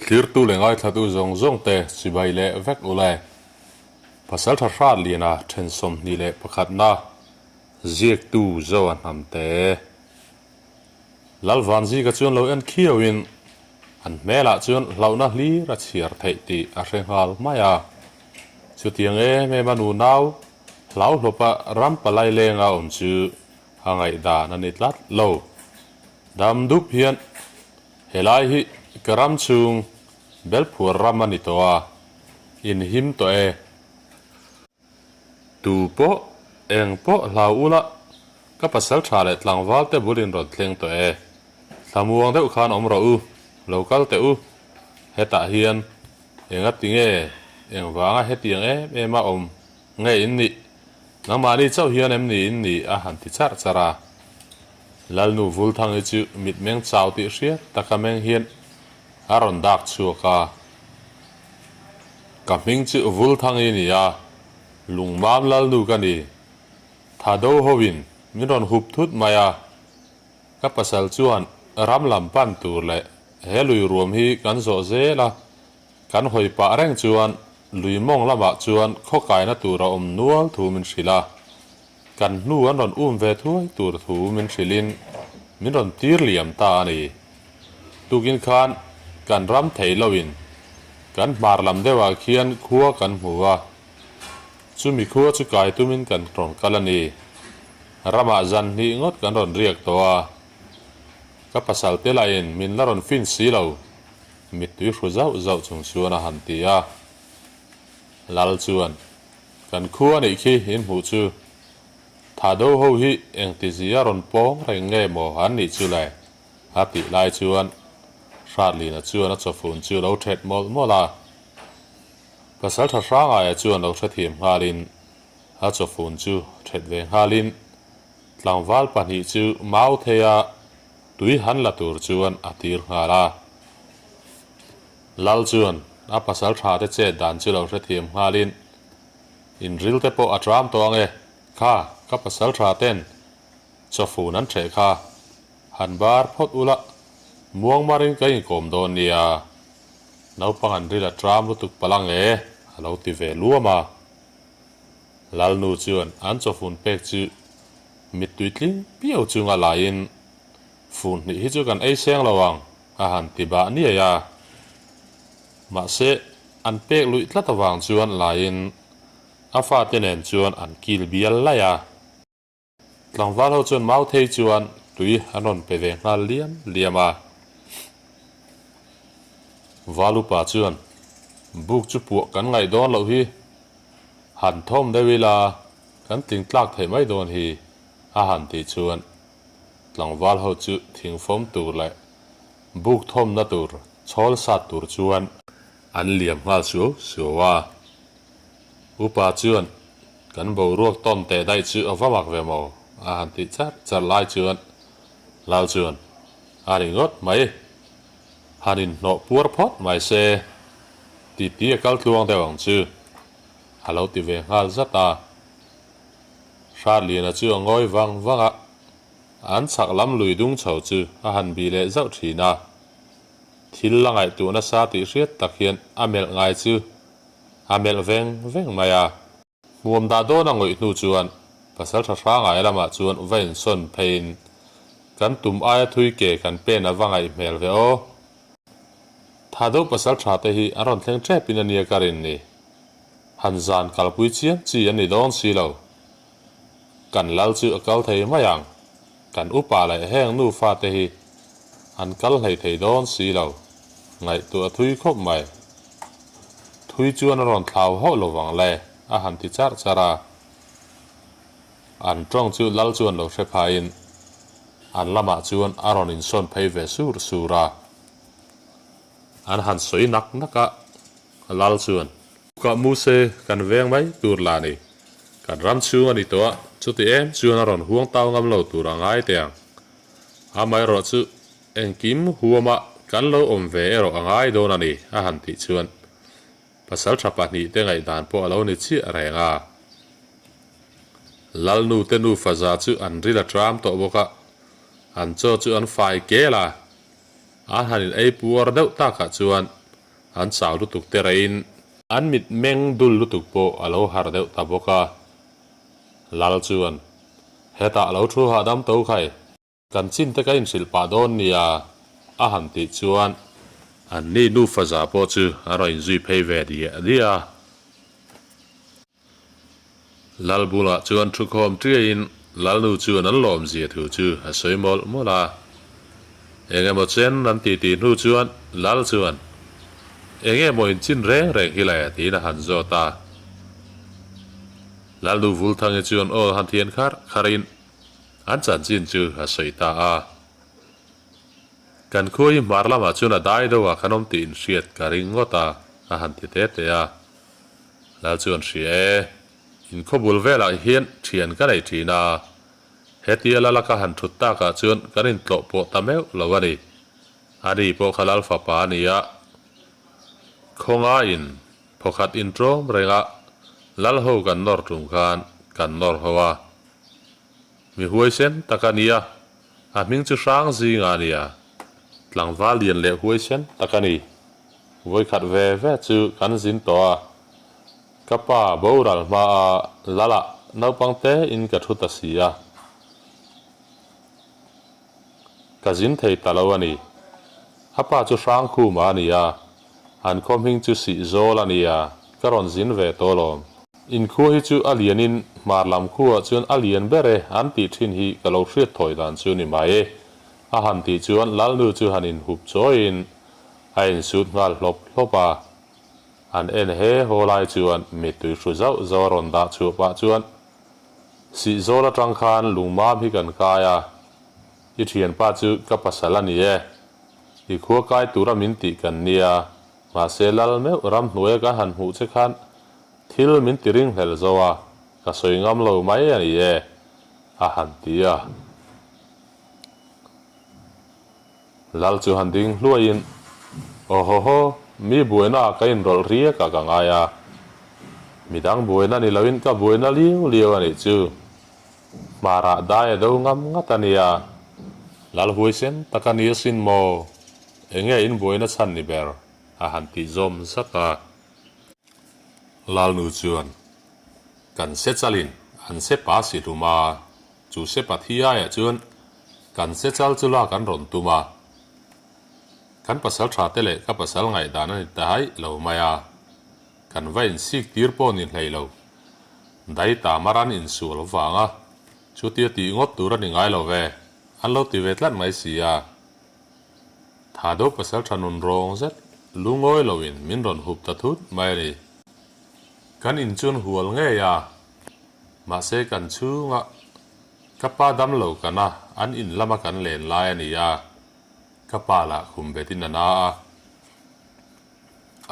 Thlirtu leh ngaithlatu zawng zawng te chibai leh vek ule. Pasaltha Hratliana then 21 na ziaktu Zoa Hnamte. Lalvanzika chuan lo en khiauin an hmelah chuan hlauhna hlir a chhiar theih tih a hre nghal mai a. Chutiang em em a nunau hlauhlawpa ram palai lenga awm chu a ngaihdan a ni tlat lo. Dam dup hian helai hi ka ram chhung Belphuar ram a ni tawh a, in him tawh e. Tu pawh, eng pawh hlau ula, ka pasal tha leh tlangval te bul in rawn thleng tawh e. Thlamuang deuh khan awm rawh u, lo kal teh u. Hetah hian enga ti nge, engvanga hetiang em em a awm nge in nih? Nangmahni chauh hian em ni in nih a han ti charh charh a. Lalnu Vulthangi chu mitmeng chau tih hriat taka meng hian a rawn dak chhuak a. Ka hming chu Vulthangi ni a, Lungmam Lalnu ka ni. Tha do hoin min rawn hup thut mai a. Ka pasal chuan ram lam pan tur leh he lui ruam hi kan zawh zel a, kan hawi pah reng chuan lui mawng lamah chuan khawkaina tur a awm nual thu min hrilh a. Kan hnu an rawn um ve thuai tur thu min hrilhin min rawn tir liam ta a ni. Tukin khan kan ram thei loin kan hmar lam deuhah khian khua kan hmu a, chumi khua chu kai tumin kan rawn kal a ni. Ramah zan hnih ngawt kan rawn riak tawh a, ka pasal te lahin min la rawn fin si lo, mittui hru zauh zauh chung chuan a han ti a. Lal chuan Kan khu a nih khi in hmuh chu. Tha do ho hi engti zia rawn pawng reng nge maw an nih chu le? A tih lai chuan Hratlina chuan a chawfun chu lo thet mawlh mawlh a. Pasaltha Hrangaia chuan lo hrethiam nghalin a chawfun chu thet ve nghalin tlangval pahnih chu mau theia tui han la tur chuan a tir nghal a. Lal chuan a pasal tha te chet dan chu lo hrethiam nghalin, In ril te pawh a tram tawh ang e, kha ka pasal tha ten chawfun an ṭheh kha, han bar phawt ula, muang marin ka inkawm dawn nia, naupang an ril a tram lutuk palh ang e, a lo ti ve luam a. Lalnu chuan an chawfun pek chu mittui tling piau chunga laiin, Fun hnih hi chu kan ei seng lo ang, a han ti bah niai a. Mahse, an pek luih tlat avang chuan laiin a fate nen chuan an kil bial laih a. Tlangval ho chuan Mauthei chuan tui an rawn pe ve nghal liam liam a. Valupa chuan, Buk chu puah kan ngaih dawn loh hi, han thawm deuh ila kan tling tlak theih mai dawn hi, a han tih chuan Tlangval ho chu thingfawm tur leh buk thawmna tur chhawl sat tur chuan an liam nghal suau suau a. Upa chuan kan boruak tawn teh daih chu a va mak ve maw a han tih char char lai chuan Lal chuan a ri ngawt mai. Han inhnawh puar phawt mai se titi a kal tluang deuh ang chu a lo ti ve nghal zat a. Hratliana chu a ngawi vang vang a, an chhak lam lui dung chho chu a han bih leh zauh thin a. Thil la ngaihtuah nasa tih hriat tak hian a melh ngai chu a melh veng veng mai a. Hmuam dah dawn a ngawih hnu chuan pasal tha hrangai lamah chuan va insawn pheiin kan tum aia thui ke kan pen a va ngaih hmel ve aw. Tha deuh pasal tha te hi an rawn thleng tep in a nia ka rin ni. Han zan kalpui chiam chi an ni dawn si lo. Kan lal chu a kal thei mai ang. Kan upa leh heng nufa te hi an kal hlei thei dawn si lo. Ngaihtuah a thui khawp mai. Thui chuan a rawn thlau hauh lo vang le, a han ti charh charh a. An tawng chu lal chuan lo hre phaiin an lamah chuan a rawn insawn phei ve sur sur a. An han sawi nak nak a, lal chuan. Kah mu se kan veng mai tur la ni. Kan ram chhung a ni tawh a, chuti em chuan a rawn huang tau ngam lo tur a ngai teh ang. Amaherawh chu engkim huama kan lo awm ve erawh a ngai dawn a ni, a han tih chuan pasaltha pahnihte ngaihdan pawh a lo ni chiah reng a. Lalnu te nufa za chu an ril a tram tawh bawk a, an chaw chu an fai kel a, an han in ei puar deuh takah chuan. An chau lutuk te rahin an mit meng dul lutuk pawh a lo harh deuh ta bawk a. Lal chuan, Hetah lo thu hahdam to khai, kan chin te ka inhrilh pah dawn nia, a han tih chuan an ni nufa za pawh chu a rawn inzui phei ve diah diah a. Lal bulah chuan thukhawm ṭiaiin Lalnu chuan an lawmzia thu chu a sawi mawlh mawlh a. Eng emaw chen an titi hnu chuan Lal chuan, Eng nge maw inchin reng reng hi le? tiin a han zawt a. Lalnu Vulthangi chuan aw han thian kharh kharhin an chanchin chu a sawi ta a. Kan khua hi hmar lamah chuan a dai deuh a kan awm tih inhriat ka ring ngawt a, a han ti te te a. Lal chuan hria e, in khawbul velah hian thian ka nei thin a, hetia lala ka han thut takah chuan kan intlawh pawh ta meuh lo a ni. Ani pawh kha lal fapa a ni a, khawngaiin phawkhat intawm renga lal ho kan nawr tum khan kan nawr ho a. Mi huaisen tak a ni a, a hming chu hrang zinga a ni a, tlangval lian leh huaisen tak a ni. Vawikhat ve ve chu kan zin tawh a, ka pa boral hmaa Lala naupang te in ka thu ta si a, ka zin thei ta lo a ni. A pa chu Hrangkhuma a ni a, an khaw hming chu Sihzawl a ni a, ka rawn zin ve tawh alawm. Inkhua hi chu a lianin hmar lam khuaah chuan a lian ber e an tih thin hi ka lo hriat thawi dan chu ni mai e. A han tih chuan Lalnu chu han inhup chawiin A insut nghal hlawp hlawp a, an en he haw lai chuan mittui hru zauh zauh a rawn dah chhuah pah chuan, Sihzawl atang khan lungmam hi kan kai a, i thianpa chu ka pasal a ni e, i khua kai tura min tih kan nia, mahse lal meuh ramhnuaia kan han hmuh che khan thil min ti ringhlel zo a, ka sawi ngam lo mai a ni e, a han ti a. Lal chu han ding hluaiin, Aw haw haw, mi buaina ah ka inrawlh riak ah ka ngai a, midang buaina ni loin ka buaina liau liau a nih chu. Hmarah dai a do ngam ngat a nia. Lal huaisen tak a ni asin maw? Enge in buaina chhan ni ber? a han tih zawm zat a. Lalnu chuan, Kan se chalin an se pa si hlum a. Chu sepa thi aiah chuan kan sechal chu lak an rawn tum a, kan pasal tha te leh ka pasal ngaihdan a ni ta haih lo mai a, kan va insik tir pawh ni hlei lo. Dai ta maran insual vanga chutia tih ngawt tur a ni ngai lo ve, an lo ti ve tlat mai si a. Tha deuh pasal tha nun rawng zet lungawi loin min rawn hup ta thut mai a ni. Kan inchun hual ngei a. Mahse kan chhunga ka pa dam lo kan a, an in lama kan len lai a ni a, ka pa lah khum betin a na a,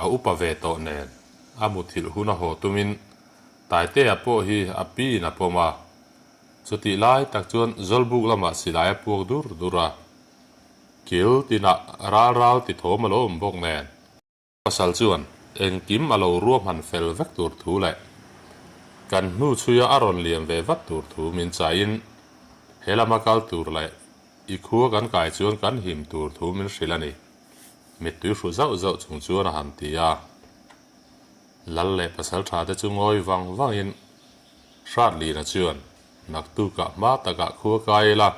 a upa ve tawh nen a muthilh hun a haw tumin Taitea pawh hi a piin a pawm a, chutih lai tak chuan Zawlbuk lamah silai a puak dur dur a, kil tinah ral ral ti thawm a lo awm bawk nen. Pasal chuan engkim a lo ruahman fel vek tur thu leh kan hnu chhuia a rawn liam ve vat tur thu min chaihin he lama kal tur leh i khua kan kai chuan kan him tur thu min hrilh a ni, mittui hru zauh zauh chung chuan a han ti a. Lal leh pasal tha te chu ngawi vang vangin Hratlina chuan naktukah hma takah khua kai ila,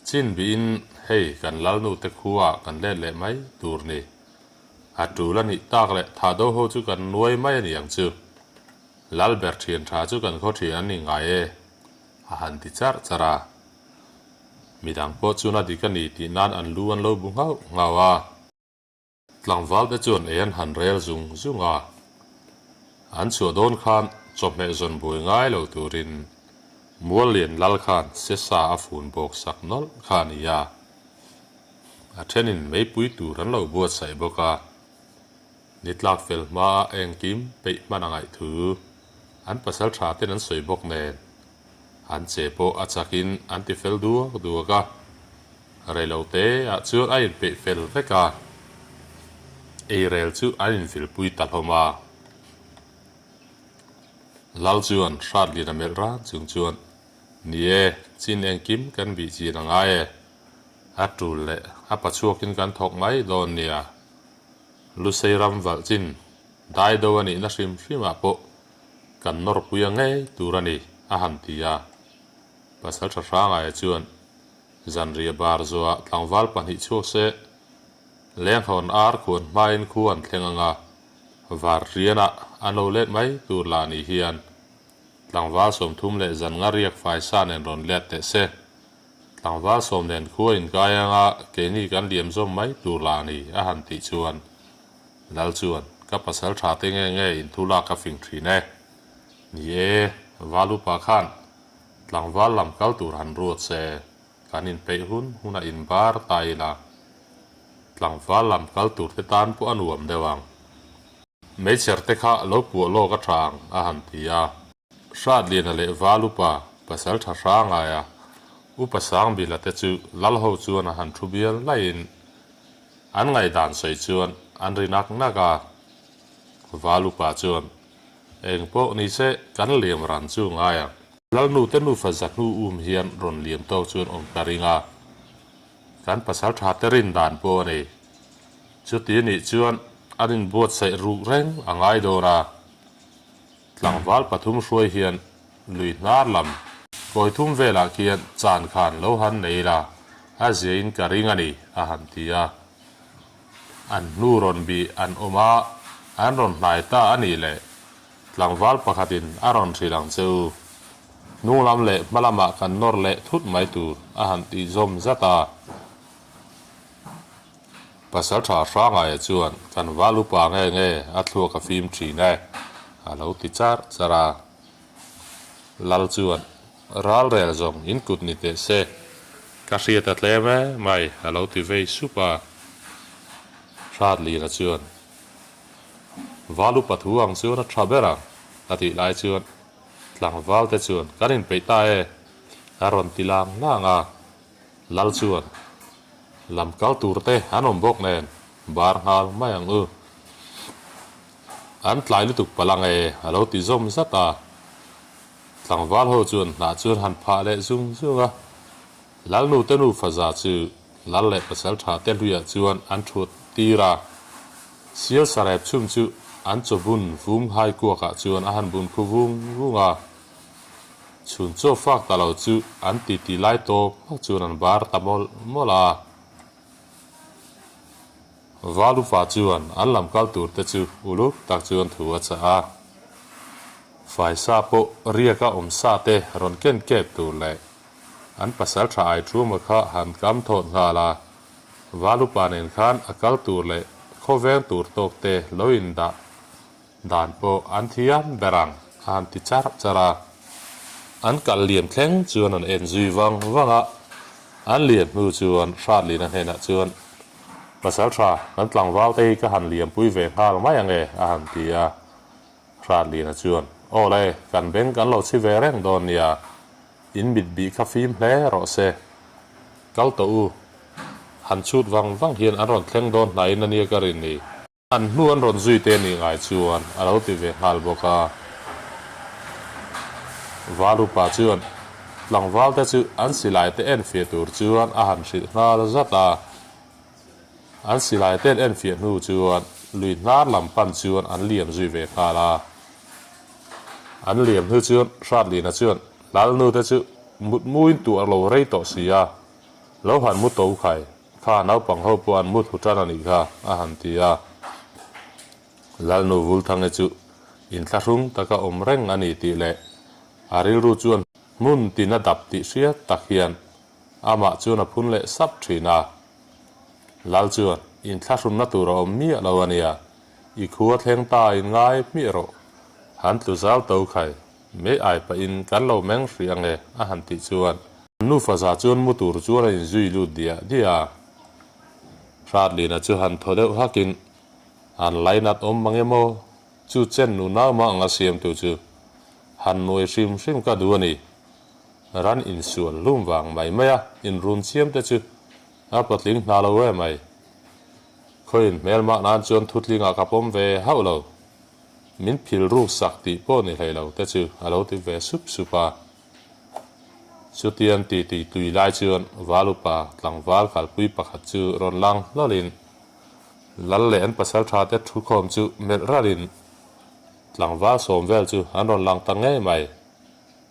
chin bihin hei kan lalnu te khuaah kan let leh mai tur ni. A tul a nih tak leh tha do ho chu kan nuai mai a ni ang chu. Lal ber thian tha chu kan khaw thian an ni ngai e, a han ti charh charh a. Midang pawh chuan a dik a ni tih nan an lu an lo bu nghauh nghauh a. Tlangval te chuan ei an han rel zung zung a. An chhuah dawn khan chawhmeh zawn buai ngai lo turin Muallian lal khan sesa a fun bawk sak nawlh kha a ni a. A thenin meipui tur an lo buatsaih bawk a, ni tlak fel hmaa engkim peih hman a ngaih thu an pasal tha ten an sawi bawk nen an che pawh a chakin an ti fel duak duak a, reilo te ah chuan a inpeih fel vek a, eirel chu an invilpui ta hlawm a. Lal chuan Hratliana melh ran chung chuan, Ni e, chin engkim kan bih chin a ngai e. A tul leh a pachhuakin kan thawk mai dawn nia. Lusei ram valh chin daido a nihna hrim hrimah pawh kan nawrpui a ngei tur a ni, a han ti a. Pasalṭha Hrangaia chuan zanriah bar zuah tlangval pahnih chhuak se, lenghawn ar khuan hmain khu an thleng ang a, var rianah an lo let mai tur lah ni hian tlangval 30 leh zan nga riak faisa nen rawn let teh se. Tlangval sawm nen khua inkai anga keini kan liam zawm mai tur lah a ni, a han tih chuan Lal chuan, Ka pasal tha te nge nge inthu lak ka fing thin e. Ni e, Val upa khan tlangval lam kal tur han ruat se, kan inpeih hun hun a inbar ta ila, tlangval lam kal tur te tan pawh a nuam deuh ang. Meichher te kha lo puah lawk a tha ang, a han ti a. Hratliana leh Val upa pasal tha Hrangaia upa Sangbila te chu lal ho chuan a han thu bial laiin an ngaihdan sawi chuan an ri nak nak a. Val upa chuan, Eng pawh ni se kan liam ran chu ngai ang. Lalnu te nufa za hnu um hian rawn liam tawk chuan awm ka ring a, kan pasal tha te rin dan pawh a ni. Chuti nih chuan an inbuatsaih ruk reng a ngai dawn a. Tlangval pathum hruai hian lui hnar lam kawi thum velah khian chan khan lo han nei la, a ziain ka ring a ni, a han ti a. An hnu rawn bih an awm a, an rawn hnai ta a nih leh tlangval pakhatin a rawn hrilh ang che u. Hnung lam leh hma lamah kan nawr leh thut mai tur, a han tih zawm zat a. Pasal tha Hrangaia chuan kan val upa nge nge a thluak a fim thin e, a lo ti char char a. Lal chuan, Ral rel zawng in kut ni teh se, ka hriat a tlem e mai, a lo ti vei sup a. Hratlina chuan, Val upa thu ang chuan a tha ber ang, a tih lai chuan tlangval te chuan kan inpeih ta e, a rawn ti lang lang a. Lal chuan, Lam kal tur te an awm bawk nen, bar nghal mai ang u. An tlai lutuk palh ang e, a lo ti zawm zat a. Tlangval ho chuan hnah chuan han phah leh zung zung a. Lalnu te nufa za chu Lal leh pasal tha te hluiah chuan an thut tir a. Sial sarep chhum chu an chaw bun vum hai kuakah chuan a han bun khu vung vung a. Chhun chaw fak ta lo chu an titi lai tawp hmak chuan an bar ta mawlh mawlh a. Val upa chuan an lam kal tur te chu uluk tak chuan thu a chah a. Faisa pawh riaka awm sa te rawn ken kep tur leh an pasal tha ai thuma kha han kam thawt nghal a. Val upa nen khan a kal tur leh khawveng tur tawk te lo indah Dan pawh an thiam ber ang, a han ti char char a. An kal liam thleng chuan an en zui vang vang a. An liam hnu chuan Hratlina hnenah chuan, Pasal tha, kan tlangval te hi ka han liampui ve nghal mai ang e, a han ti a. Hratlina chuan, Aw le, kan beng kan lo chhi ve reng dawn nia, in mit bih kha fim hle rawh se. Kal tawh u, han chhut vang vang hian an rawn thleng dawn hnaiin a nia ka rin ni. An hnu an rawn zui te nih ngai chuan a lo ti ve nghal bawk a. Val upa chuan tlangval te chu an silai te en fiah tur chuan a han hrilh nghal zat a. An silai te an en fiah hnu chuan lui hnar lam pan chuan an liam zui ve nghal a. An liam hnu chuan Hratlina chuan Lalnu te chu mutmuin tuah lo rei tawh si a, lo han mu to khai. Kha naupang ho pawh an mut hu tan a nih kha, a han ti a. Lalnu Vulthangi chu inthlahrung taka awm reng a ni tih leh a rilru chuan hmun tin a dap tih hriat tak hian amah chuan a phun leh sap thin a. Lal chuan inthlahrunna tur a awm miah lo a nia, i khua thleng ta in ngai hmiah rawh, han tlu zal to khai, mei ai pahin kan lo meng hrih ang e, a han tih chuan Nufa za chuan mu tur chuan a inzui lut diah diah a. Hratlina chu han thaw deuh hakin, An lainat awm mang emaw? Chu chen nu nau mah anga siamtu chu han nuai hrim hrim ka duh a ni. Ran insual hlum vang mai mai a inrun chiam te chu a patling hna lo e mai. Khawiin hmelmah nan chuan thutlingah ka pawm ve hauh lo. Min phil ruk sak tih pawh ni hlei lo te chu a lo ti ve sup sup a. Chutiang ti tui tui lai chuan Val upa tlangval kalpui pakhat chu rawn lang hlawlhin. Lal leh an pasaltha te thukhawm chu melh ralin tlangval sawm vel chu an rawn lang ta ngei mai.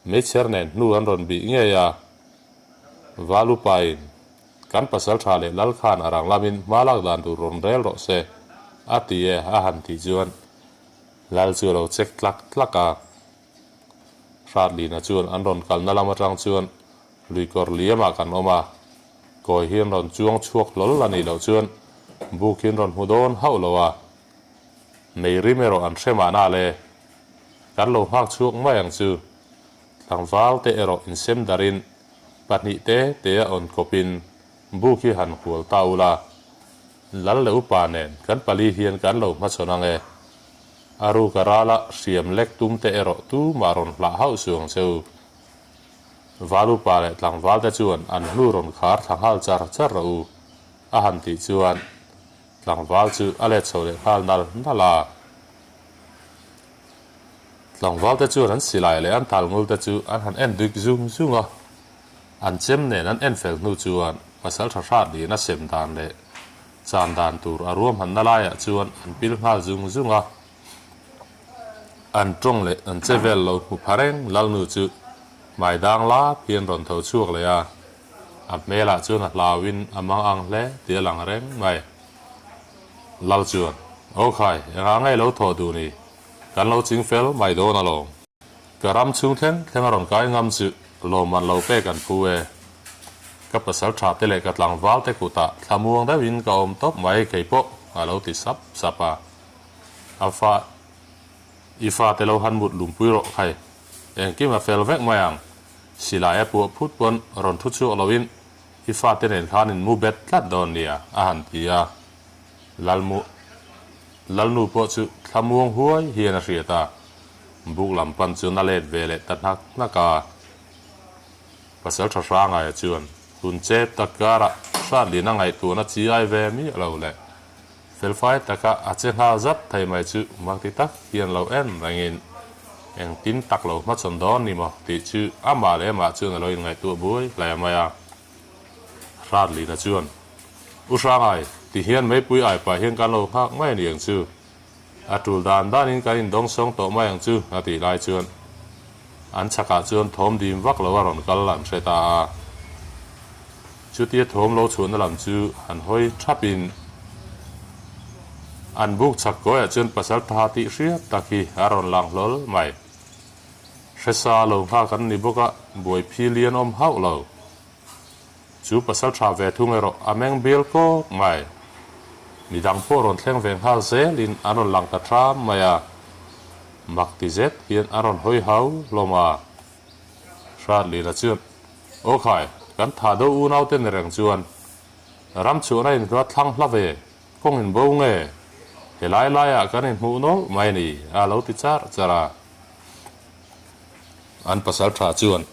Meichher nen hnu an rawn bih ngei a, Val upain kan pasaltha leh lal khan a rang lamin hma lak dan tur rawn rel rawh se a ti e a han tih chuan lal chu a lo chek tlak tlak a. Hratlina chuan an rawn kalna lam atang chuan luikawr liamah kan awm a, kawi hi an rawn chuang chhuak hlawl a nih loh chuan buk hi an rawn hmu dawn hauh lo a, mei rim erawh an hre mahna le. Kan lo nghak chhuak mai ang chu. Tlangval te erawh insem darin pahnih te te a awn kawpin buk hi han hual ta ula, Lal leh upa nen kan pali hian kan lo hmachhawn ang e. A ruk a rala hriam lek tum te erawh tumah rawn hlah hauh suh ang che u. Val upa leh tlangval te chuan an hnu rawn khar thla nghal char char rawh u, a han tih chuan tlangval chu a let chho leh nghal nal nal a. Tlangval te chuan an silai leh an talngul te chu an han en dik zung zung a. An chem nen an en fel hnu chuan pasal tha hrat niin a sem dan leh chan dan tur a ruahmanna laiah chuan an pil nghal zung zung a. An tawng leh an che vel lo hmu pha reng Lalnu chu hmai dang lap hian rawn tho chhuak leh a, a hmelah chuan a hlauin a mang ang hle tih a lang reng mai. Lal chuan, Aw khai, engah nge lo thawh duh ni? Kan lo ching fel mai dawn alawm. Ka ram chhung thleng thleng a rawn kai ngam chu lawmman lo pek an phu e. Ka pasal tha te leh ka tlangval te kutah thlamuang deuhin ka awm tawp mai kei pawh a lo ti sap sap a. A fa i fa te lo han mut lumpui rawh khai. Engkim a fel vek mai ang. Silai a puah phut pawn rawn thu chhuak loin i fa te nen khan in mu bet tlat dawn nia a han ti a. Lalmu Lalnu pawh chu thlamuang huai hian a hriat a. Buk lam pan chuan a let ve leh ta hnak hnak a. Pasal tha Hrangaia chuan hun chep tak karah Hratlina ngaihtuahna chi ai ve miah lo leh felfai taka a che nghal zat thei mai chu makti tak hian lo en rengin engtin tak lo hmachhawn dawn ni maw tih chu amah leh amah chuan a lo inngaihtuah buai hle mai a. Hratlina chuan, U Hrangai, ti hian meipui ai pah hian kan lo nghak mai a ni ang chu. A tul dan danin kan indawngsawng tawh mai ang chu, a tih lai chuan an chhakah chuan thawm dim vak lo a rawn kal an hre ta a. Chutia thawm lo chhuahna lam chu han hawi thapin an buk chhak kawiah chuan pasal tha tih hriat tak hi a rawn lang hlawl mai. Hresa lo nghak an ni bawk a, buaiphi lian awm hauh lo. Chu pasal tha ve thung erawh a meng bial kawk mai. Midang pawh rawn thleng ve nghal zelin an rawn lang ta ṭham mai a. Mak ti zet hian an rawn hawi hau hlawm a. Hratlina chuan, Aw khai, kan tha deuh unaute ni reng chuan ram chhuahna inhnuat thlang hla ve, kawng in bo nge? Helai laiah kan inhmuh nawlh mai a ni, a lo ti charh charh a. An pasal tha chuan,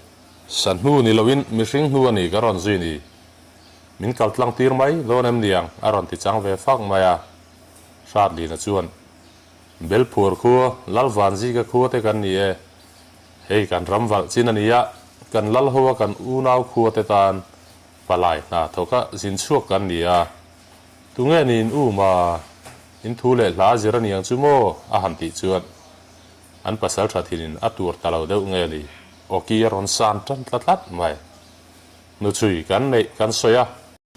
Sa hnu ni loin mihring hnu a ni ka rawn zui ni. Min kal tlang tir mai dawn em niang a rawn ti chang ve fak mai a. Hratlina chuan, Belphuar khua, Lalvanzika khua te kan ni e. Hei kan ram valh chin a nia, kan lal ho a kan unau khua te tan palai hna thawka zin chhuak kan ni a. Tunge niin u ma, in thu leh hla zir a niang chu maw? a han tih chuan An pasal tha thinin a tur ta lo deuh nge ni? Awki a rawn san tan tla tlat mai. Nuchhui kan neih kan sawi a.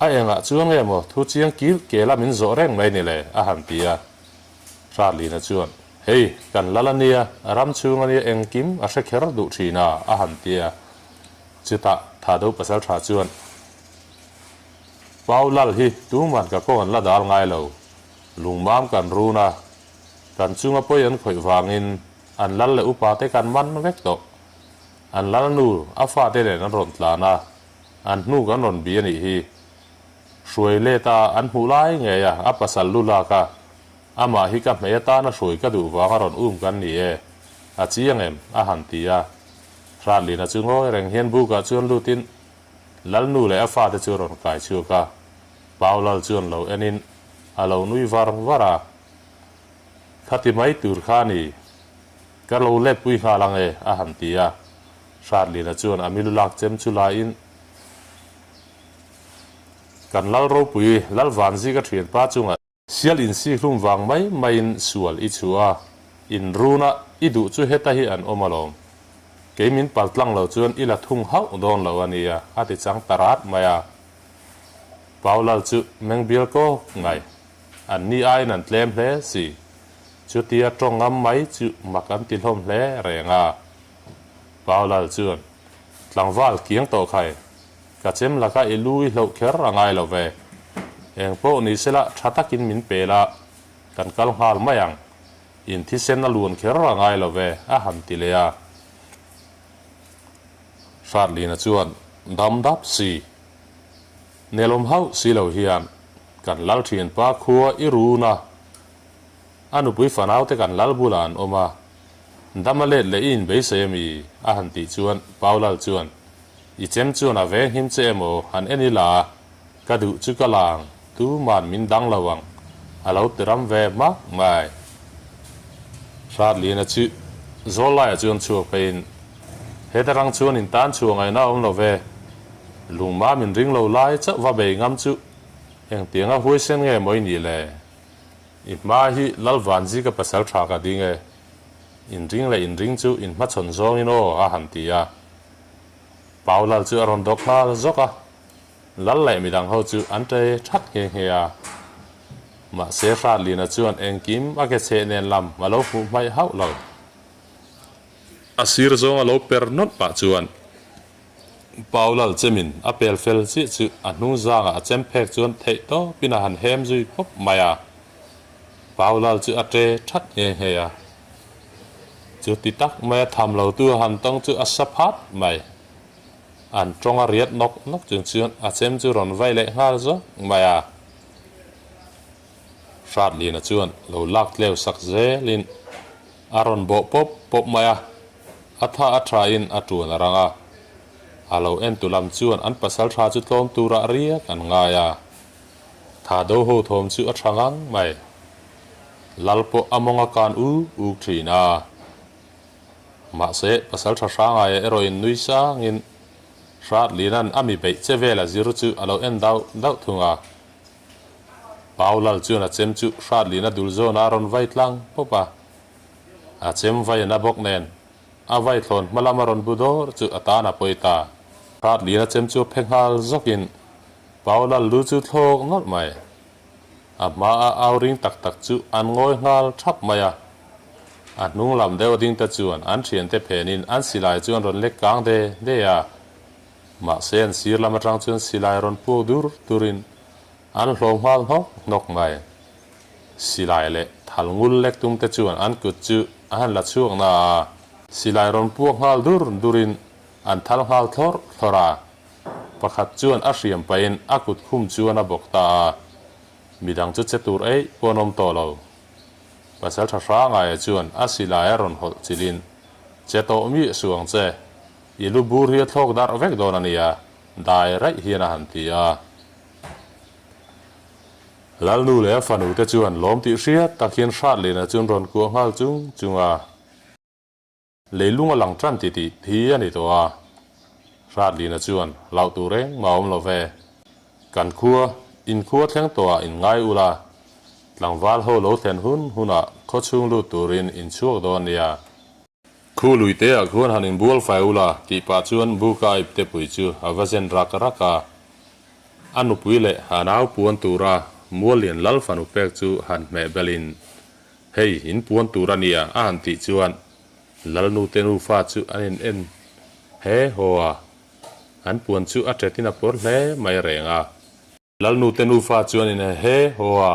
A engah chuan nge maw thu chiang kil kela min zawh reng mai ni le? a han ti a. Hratlina chuan, Hei, kan lal a nia, ram chhung a nia engkim a hre kher duh thin a, a han ti a. Chutah tha deuh pasal tha chuan, Pau lal hi tuman ka kawng an la dal ngai lo, lungmam kan run a, Kan chunga pawi an khawih vangin an lal leh upa te kan man vek tawh. An lal nu a fate nen an rawn tlan a, an hnu kan rawn bi a nih hi. Hruai let a an hmuh lai ngei a, a pasal lu lak a, amah hi ka hmei atana hruai ka duh vanga rawn um kan ni e, a chiang em? a han ti a. Hratlina chu ngawi reng hian bukah chuan lutin lal nu leh a fate chu a rawn kai chhuak a, Paulal chuan lo enin a lo nui var var a. Khati mai tur kha a ni. Ka lo letpui nghal ang e, a han ti a. Hratlina chuan a milu lak chem chu laiin, Kan Lal ropui, Lal Vanzika thianpa chungah. Sial insikhlum vang mai maiin sual i chhuah a, in runa i duh chu heta hi an awm alawm. Kei min paltlang lo chuan i la thung hauh dawn lo a nia, a ti chang ta rat mai a. Paulal chu meng bial kawk mai. An ni aiin an tlem hle si. Chutia tawng ngam mai chu mak an ti hlawm hle reng a. Paulal chuan, Tlangval kiang tawh khai. Ka chem laka i lu i hloh kher a ngai lo ve. Eng pawh ni sela tha takin min pel a, kan kal nghal mai ang. In thisen a luan kher a ngai lo ve, a han ti leh a. Hratlina chuan dam dap si, nelawm hauh si lo hian kan lal thianpa khua i run a, a nupui fanaute kan lal bulah an awm a, dam a let leh i inbeisei a mi? a han tih chuan Paulal chuan I chem chuan a veng him che emaw han en ila, ka duh chu ka lang, tuman min dang lo ang, a lo ti ram ve hmak mai. Hratlina chu zawl laiah chuan chhuak pheiin, Heta rang chuan in tan chhuah ngaihna a awm lo ve, lungma min ring lo lai chauh va bei ngam chu engtianga huaisen nge maw i nih le? I hma hi Lalvanzika pasal tha ka ding e, inring leh inring chu inhmachhawn zawngin aw a han ti a. Paulal chu a rawn dawk nghal zawk a, Lal leh midang ho chu an ṭe ṭhat nghe nghe a. Mahse Hratlina chuan engkim a ke chheh nen lam a lo hmuh hmaih hauh lo. A sir zawng a lo per nawlh pah chuan Paulal chemin a pel fel chiah chu a hnung zangah a chem phek chuan theih tawpin a han hem zui pawp mai a. Paulal chu a ṭe ṭhat nghe nghe a. Chuti tak maia tham lo tu a han tawng chu a sa phat mai. An tawng a riat nawk nawk chung chuan a chem chu rawn vai leh nghal zawk mai a. Hratlina chuan lo lak tleu sak zelin a rawn bawh pawp pawp mai a, a tha a thain a tuan a rang a. A lo entu lam chuan an pasal tha chu tlawm turah riak an ngai a. Tha do ho thawm chu a tha ngang mai. Lal pawh a mawng a kan uk uk thin a. Mahse, pasal tha hrangaia erawhin nui sangin Hratlina'n a mi beih che vela zir chu a lo en dauh dauh thung a. Pau Lal chuan a chem chu Hratlina dul zawnah a rawn vai tlang pawp a. A chem vai a na bawk nen, a vai thlawn hma lam a rawn bu dawr chu a tan a pawi ta. Hratlina chem chu a phe nghal zawkin Pau Lal lu chu thlawk nawlh mai. A hma a au ring tak tak chu an ngawi nghal thap mai a. A hnung lam deuh a ding ta chuan an thiante phenin an silai chu an rawn lek kang de de a. Mahse an sir lam atang chuan silai rawn puak dur durin an hlawm nghal hnawk hnawk mai. Silai leh thal ngul lek tum te chuan an kut chu a han la chhuak na a. Silai rawn puak nghal dur durin an thal nghal thlawrh thlawrh a. Pakhat chuan a hriam pahin a kut khum chuan a bawk ta a, midang chu che tur eih pawh an awm tawh lo. Pasal tha hrangaia chuan a silai a rawn hawlh chilhin, Che tawh mi suang che, i lu bur hi a thlawk darh vek dawn a nia, dai raih hian a han ti a. Lalnu leh a fanu te chuan lawm tih hriat tak hian Hratlina chu an rawn kuah nghal chung chung a. Leilung a lang tan ti tih thi a ni tawh a. Hratlina chuan hlauh tur engmah a awm lo ve. Kan khua, in khua thleng tawhah in ngai ula, tlangval ho lo thlen hun hunah khaw chhung lut turin in chhuak dawn nia. Khu lui te ah khuan han inbual fai ula tih pah chuan Buka ipte pui chu a va zen rak rak a. A nupui leh a nau puan tura Muallian Lal fanu pek chu han hmeh belin Hei, in puan tur a nia, a han tih chuan Lalnu te nufa chu an in en he haw a, an puan chu a ṭetin a pawr hle mai reng a. Lalnu te nufa chu an in en he haw a,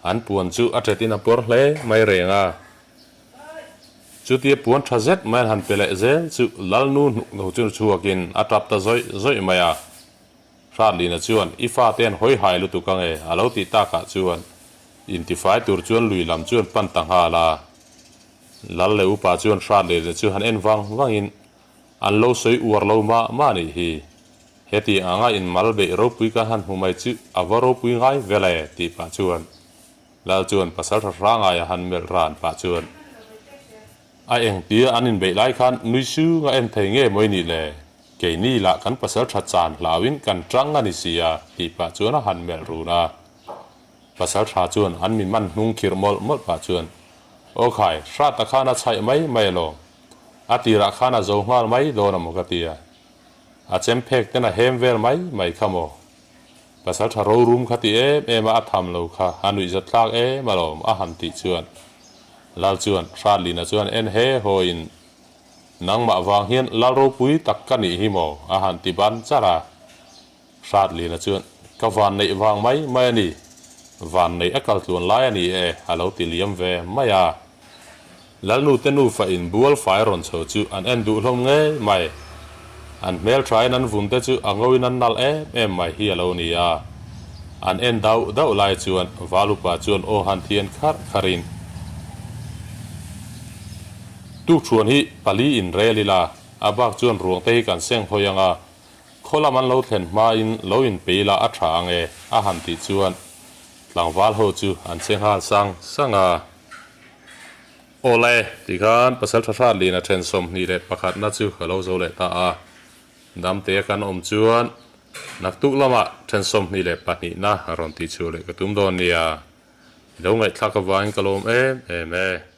an puan chu a ṭetin a pawr hle mai reng a. Chutia puan ṭha zet mai an han pe leh zel chu Lalnu hnuk lo chu chhuakin a ṭap ta zawih zawih mai a. Hratlina chuan, I fate an hawi hai lutuk ange, a lo tih takah chuan intifai tur chuan lui lam chu an pan ta nghal a. Lal leh upa chuan Hratlina chu han en vang vangin an lo sawi uar lo mah mah nih hi. Heti anga inmal beih ropui kan han hmu mai chu a va ropui ngai vel e, tih pah chuan Lal chuan pasal hra hrangaia han melh ran pah chuan a engtia an inbeih lai khan nui sung a en thei nge mawi nih le? Keini lah kan pasal tha chan hlauin kan tang a ni si a, tih pah chuan a han melh run a. Pasalṭha chuan an mi man hnung khirh mawlh mawlh pah chuan, Aw khai, Hrata khan a chhaih mai mai alawm. A tirah khan a zo nghal mai dawn a maw ka ti a. A chem phek ten a hem vel mai mai kha maw. Pasalṭha rorum kha ti em em a a tham lo kha a nuihzat thlak em alawm a han tih chuan Lal chuan Hratlina chuan en he haw in Nangmah vang hian Lal ropui tak ka nih hi maw a han ti ban char a. Hratlina chuan Ka van neih vang mai mai a ni, van neih a kal tluan lai a ni e a lo ti liam ve mai a. Lalnu te nufa in bual fai rawn chho chu an en duh hlawm ngei mai. An hmelthain an vun te chu a ngoin an nalh em em mai hi a lo ni a. An en dauh dauh lai chuan Valupa chuan aw han thian kharh kharhin, Tukthuan hi pali in rel ila, a bak chuan ruang te hi kan seng hawi ang a, khaw lam an lo thlen hmain lo in pe ila a tha ang e, a han tih chuan tlangval ho chu an che nghal sang sang a. Awle, tikhan pasal tha hrat lin a then 21 na chu ka lo zo leh ta a. Damtea kan awm chuan naktuk lamah then 22 na rawn tih chhuah leh ka tum dawn nia. I lo ngaihthlak avangin ka lawm em em e.